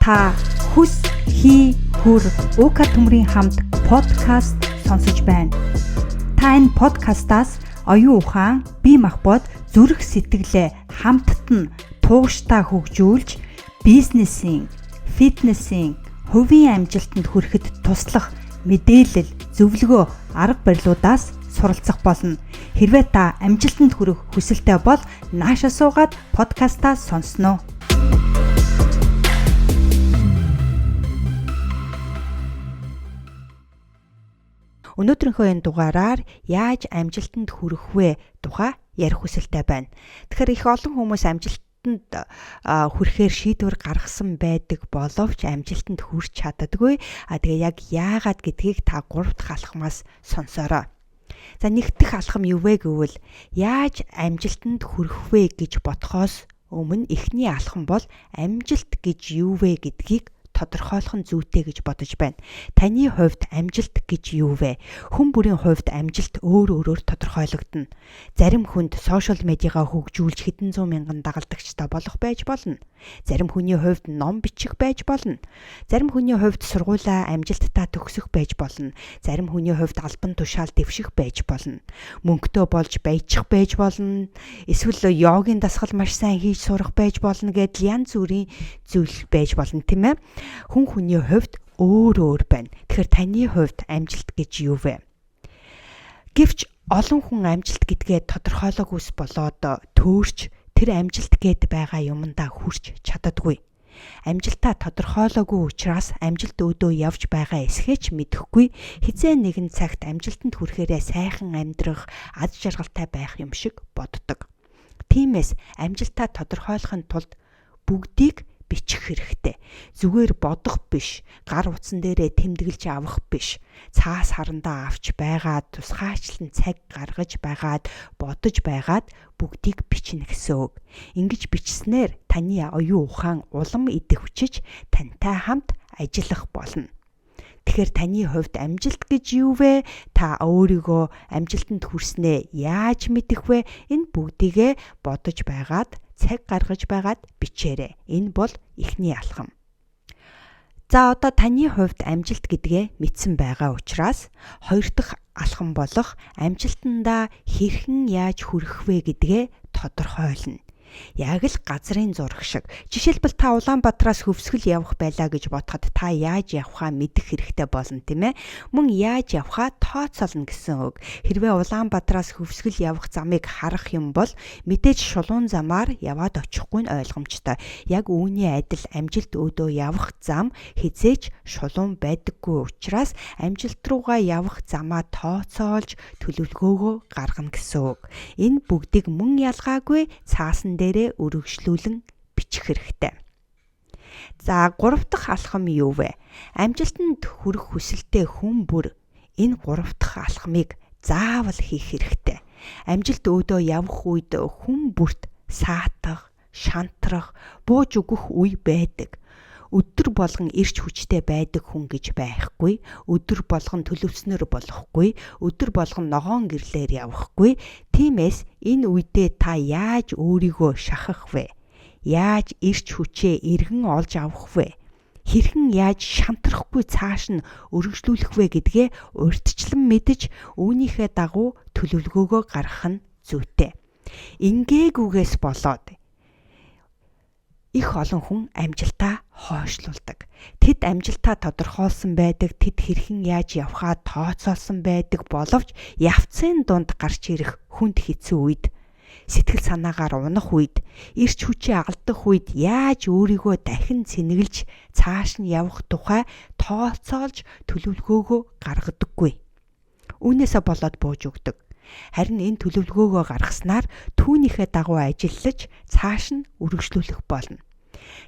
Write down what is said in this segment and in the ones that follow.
Та хүс хий хүр Ука төмрийн хамт подкаст сонсож байна. Та энэ подкастаас оюун ухаан, бие махбод, зүрх сэтгэлээ хамтд нь тууштай хөгжүүлж бизнесийн, фитнесийн, хувийн амжилтанд хүрэхэд туслах мэдээлэл, зөвлөгөө, арга барилуудаас суралцах болно. Хэрвээ та амжилтанд хүрэх хүсэлтэй бол нааша суугаад подкастаа сонсноо. Өнөөдрийнхөө энэ дугаараар яаж амжилтанд хүрэх вэ тухай ярих хүсэлтэй байна. Тэгэхээр их олон хүмүүс амжилтанд хүрэхээр шийдвэр гаргасан байдаг боловч амжилтанд хүрч чаддаггүй. Тэгээ яг яагаад гэдгийг та 3 дахь алхмаас сонсоорой. За нэг дэх алхам юу вэ гэвэл яаж амжилтанд хүрэх вэ гэж бодхоос өмнө эхний алхам бол амжилт гэж юу вэ гэдгийг тодорхойлох нь зүйтэй гэж бодож байна. Таны хувьд амжилт гэж юу вэ? Хүн бүрийн хувьд амжилт өөр өөрөөр тодорхойлогдоно. Зарим хүнд сошиал медиагаа хөгжүүлж хэдэн зуун мянган дагалдагчтай болох байж болно. Зарим хүний хувьд ном бичих байж болно. Зарим хүний хувьд сургуулаа амжилттай төгсөх байж болно. Зарим хүний хувьд албан тушаал дэвших байж болно. Мөнгөтэй болж баяжих байж болно. Эсвэл йогийн дасгал маш сайн хийж сурах байж болно гэдэл янз бүрийн зүйл байж болно, тийм ээ. Хүн хүний хувьд өөр өөр байна. Тэгэхээр таны хувьд амжилт гэж юу вэ? Гэвч олон хүн амжилт гэдгээ тодорхойлоогүйс болоод төөрч тэр амжилт гээд байгаа юмдаа хүрч чаддаггүй. Амжилтаа тодорхойлоогүй учраас амжилт өөдөө явж байгаа эсхээ ч мэдэхгүй хизээ нэгэн цагт амжилтанд хүрэхээрээ сайхан амьдрах, аз жаргалтай байх юм шиг боддог. Тиймээс амжилтаа тодорхойлохын тулд бүгдийг бичих хэрэгтэй. Зүгээр бодох биш, гар утсан дээрээ тэмдэглэж авах биш. Цаас харандаа авч байгаад, тусгайчлан цаг гаргаж байгаад, бодож байгаад бүгдийг бичнэ гэсэн үг. Ингэж бичснээр таны оюун ухаан улам идэвхжиж тантай хамт ажиллах болно. Тэгэхээр таны хувьд амжилт гэж юу вэ? Та өөрийгөө амжилтанд хүрснээ яаж мэдэх вэ? Энэ бүгдийгээ бодож байгаад, цаг гаргаж байгаад бичээрэй. Энэ бол эхний алхам. За одоо таны хувьд амжилт гэдгээ мэдсэн байгаа учраас хоёр дахь алхам болох амжилтандаа хэрхэн яаж хүрэх вэ гэдгээ тодорхойлно. Яг л газрын зураг шиг. Жишээлбэл та Улаанбаатараас Хөвсгөл явах байлаа гэж бодоход та яаж явахаа мэдэх хэрэгтэй болно, тийм ээ. Мөн яаж явахаа тооцоолно гэсэн үг. Хэрвээ Улаанбаатараас Хөвсгөл явах замыг харах юм бол мэдээж шулуун замаар яваад очихгүй нь ойлгомжтой. Яг үүний адил амжилт өөдөө явах зам хизээч шулуун байдаггүй учраас амжилт руугаа явах замаа тооцоолж төлөвлөгөөгөө гаргана гэсэн үг. Энэ бүгдийг мөн ялгаагүй цаасан дээрээ өргөжлүүлэн бичих хэрэгтэй. За 3 дахь алхам юу вэ? Амжилтанд хүрэх хүсэлтэй хүн бүр энэ 3 дахь алхмыг заавал хийх хэрэгтэй. Амжилт өөдөө явах үед хүн бүрт саатах, шантрах, бууж өгөх үе байдаг. Өдөр болгон эрч хүчтэй байдаг хүн гэж байхгүй, өдөр болгон төлөвснөр болохгүй, өдөр болгон ногоон гэрлээр явахгүй. Тиймээс энэ үедээ та яаж өөрийгөө шахах вэ? Яаж эрч хүчээ эргэн олж авах вэ? Хэрхэн яаж шантрахгүй цааш нь өргөжлүүлэх вэ гэдгээ урьдчилан мэдэж, үүнийхээ дагуу төлөвлөгөөгөө гаргах нь зүйтэй. Ингээгүйгээс болоод их олон хүн амжилтаа хойшлуулдаг. Тэд амжилтаа тодорхойлсон байдаг, тэд хэрхэн яаж явахаа тооцоолсон байдаг боловч явцын дунд гарч ирэх хүнд хэцүү үед, сэтгэл санаагаар унах үед, эрч хүчээ алдах үед яаж өөрийгөө дахин цэнэглэж цааш нь явах тухай тооцоолж төлөвлөгөөгөө гаргадаггүй. Үүнээсээ болоод бууж өгдөг. Харин энэ төлөвлөгөөгөө гаргаснаар түүнийхээ дагуу ажиллаж цааш нь үргэлжлүүлэх болно.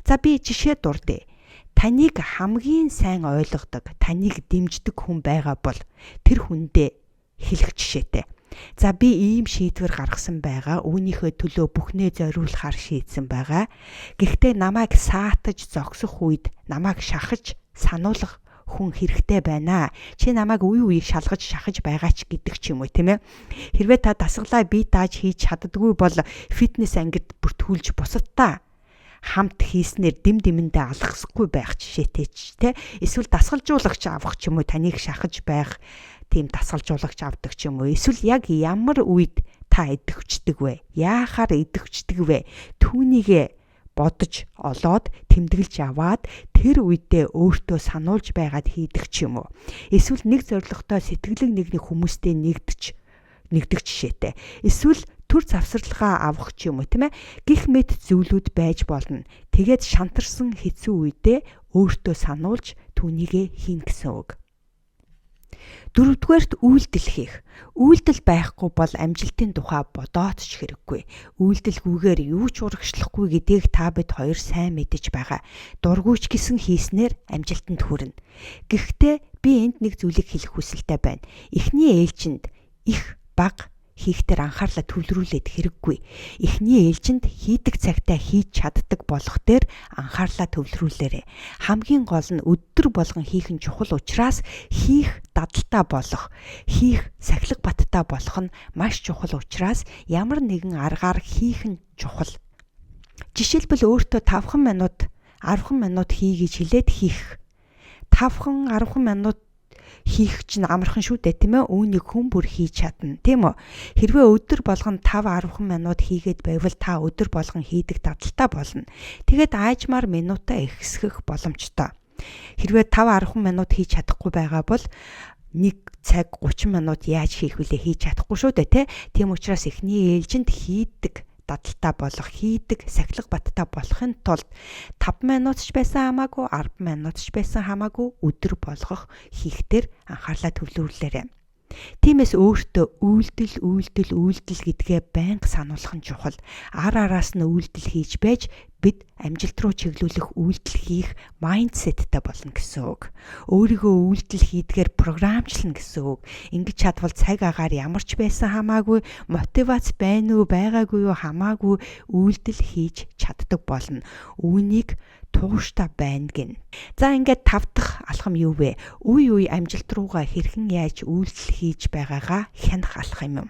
За би жишээ дурдъя. Таныг хамгийн сайн ойлгодог, таныг дэмждэг хүн байгаа бол тэр хүндээ хэлэх жишээтэй. За би ийм шийдвэр гаргасан байгаа. Үүнийхээ төлөө бүхнээ зориулахаар шийдсэн байгаа. Гэхдээ намайг саатаж зогсох үед намайг шахаж сануулах хүн хэрэгтэй байна. Чи намайг үе үе шалгаж шахаж байгаа ч гэдэг ч юм уу, тийм ээ. Хэрвээ та дасгалаа бие дааж хийж чаддаггүй бол фитнес ангид бүртгүүлж бусадтай Хамт хийснээр дэм дэмэндээ алгасахгүй байх жишээтэй ч те. Эсвэл дасгалжуулагч авах ч юм уу, таныг шахаж байх тийм дасгалжуулагч авдаг ч юм уу. Эсвэл яг ямар үед та идэвхждэг вэ? Яахаар идэвхждэг вэ? Түүнийгээ бодож олоод тэмдэглэж аваад тэр үедээ өөртөө сануулж байгаад хийдэг ч юм уу. Эсвэл нэг зорилготой сэтгэлэг нэг нэг хүмүүстэй нэгдэх жишээтэй. Эсвэл төр завсарлагаа авах ч юм уу, тийм ээ. Гэх мэт зүйлүүд байж болно. Тэгээд шантарсан хэцүү үедээ өөртөө сануулж түүнийгээ хийнэ гэсэн үг. Дөрөвдүгээрт үйлдэл хийх. Үйлдэл байхгүй бол амжилтын тухай бодоод ч хэрэггүй. Үйлдэлгүйгээр юу ч урагшлахгүй гэдгийг та бид хоёр сайн мэдэж байгаа. Дургүй ч гэсэн хийснээр амжилтанд хүрнэ. Гэхдээ би энд нэг зүйлийг хэлэх хүсэлтэй байна. Эхний ээлжинд их бага хийх дээр анхаарлаа төвлөрүүлээд хэрэггүй. Эхний ээлжинд хийдэг цагтаа хийж чаддаг болох дээр анхаарлаа төвлөрүүлээрэй. Хамгийн гол нь өдөр болгон хийх нь чухал учраас хийх дадалтай болох, хийх сахилга баттай болох нь маш чухал учраас ямар нэгэн аргаар хийх нь чухал. Жишээлбэл, өөртөө 5 минут, 10 минут хий гэж хэлээд хийх. 5 10 минут хийх чинь амархан шүү дээ, тийм ээ. Үүнийг хүн бүр хийж чадна, тийм үү? Хэрвээ өдөр болгон 5 10 минут хийгээд байвал та өдөр болгон хийдэг дадалтай болно. Тэгээд аажмаар минутаа ихсгэх боломжтой. Хэрвээ 5 10 минут хийж чадахгүй байгаа бол 1 цаг 30 минут яаж хийх вүлээ, хийж чадахгүй шүү дээ, тэ? Тийм учраас эхний ээлжинд хийдэг дадалтай болох, хийдэг сахилга баттай болохын тулд 5 минут ч байсан хамаагүй, 10 минут ч байсан хамаагүй өдөр болгох хийх дээр анхаарлаа төвлөрүүлээрэй. Тиймээс өөртөө үйлдэл, үйлдэл, үйлдэл гэдгээ байнга сануулах нь чухал. Ар араас нь үйлдэл хийж байж бид амжилт руу чиглүүлэх үйлдэл хийх mindset тэй болно гэсэн үг. Өөрийгөө үйлдэл хийдгээр програмчлана гэсэн үг. Ингэж чадвал цаг агаар ямар ч байсан хамаагүй, мотивац байна уу, байгаагүй юу хамаагүй үйлдэл хийж чаддаг болно. Үүнийг тууштай байна гин. За, ингээд тав дахь алхам юу вэ? Үе үе амжилт руугаа хэрхэн яаж үйлдэл хийж байгаагаа хянах алхам юм.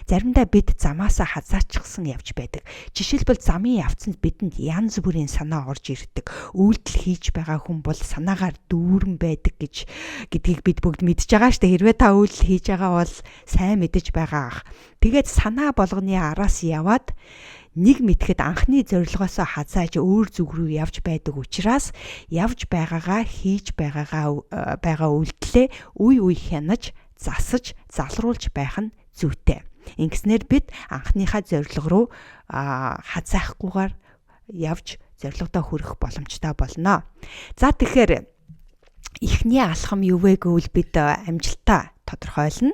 Заримдаа бид замаасаа хазаачихсан явж байдаг. Жишээлбэл, замын явцанд бидэнд янз бүрийн санаа орж ирдэг. Үйлдэл хийж байгаа хүн бол санаагаар дүүрэн байдаг гэж гэдгийг бид бүгд мэдж байгаа шүү дээ. Хэрвээ та үйлдэл хийж байгаа бол сайн мэдэж байгаа ах. Тэгээд санаа болгоны араас яваад нэг мэтгэд анхны зорилгоосоо хазааж өөр зүг рүү явж байдаг учраас явж байгаагаа, хийж байгаагаа, байгаа үйлдэлээ үе үе хянаж, засаж, залруулж байх нь зүйтэй. Ингэснээр бид анхныхаа зорилго руу хазаахгүйгээр явж зорилгодоо хүрэх боломжтой болно. За, тэгэхээр эхний алхам юу вэ гэвэл бид амжилтаа тодорхойлно,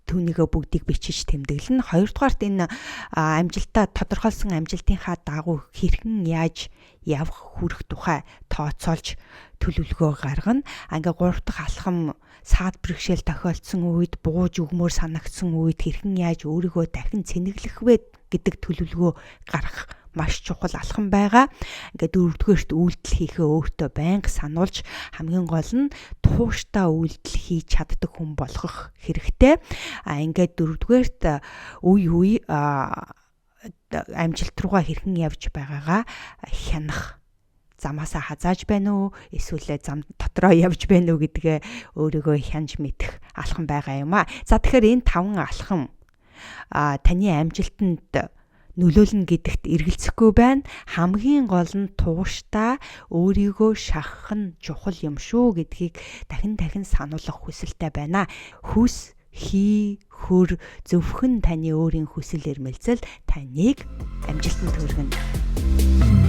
түүнийгөө бүгдийг бичиж тэмдэглэнэ. Хоёрдугаарт, энэ амжилтаа тодорхойлсон амжилтынхаа дагуу хэрхэн яаж явах, хүрэх тухай тооцоолж төлөвлөгөө гаргана. Ингээ гурав дахь алхам, саад бэрхшээл тохиолдсон үед, бууж өгмөр санагдсан үед хэрхэн яаж өөрийгөө дахин цэнэглэх вэ гэдэг төлөвлөгөө гаргах маш чухал алхам байгаа. Ингээд дөрөвдүгээрт, үйлдэл хийхээ өөртөө байнга сануулж, хамгийн гол нь тууштай үйлдэл хийж чаддаг хүн болгох хэрэгтэй. А ингээд дөрөвдүгээрт, үе үе амжилт руугаа хэрхэн явж байгаагаа хянах, замаасаа хазааж байна уу, эсвэл зам дотроо явж байна уу гэдгээ өөрийгөө хянаж мэдэх алхам байгаа юм а. За, тэгэхээр энэ таван алхам таны амжилтанд нөлөөлнө гэдэгт эргэлзэхгүй байна. Хамгийн гол нь тууштай өөрийгөө шахах нь чухал юм шүү гэдгийг дахин дахин сануулах хүсэлтэй байна. Хүс, хий, хөр, зөвхөн таны өөрийн хүсэл эрмэлзэл таныг амжилтанд хүргэнэ.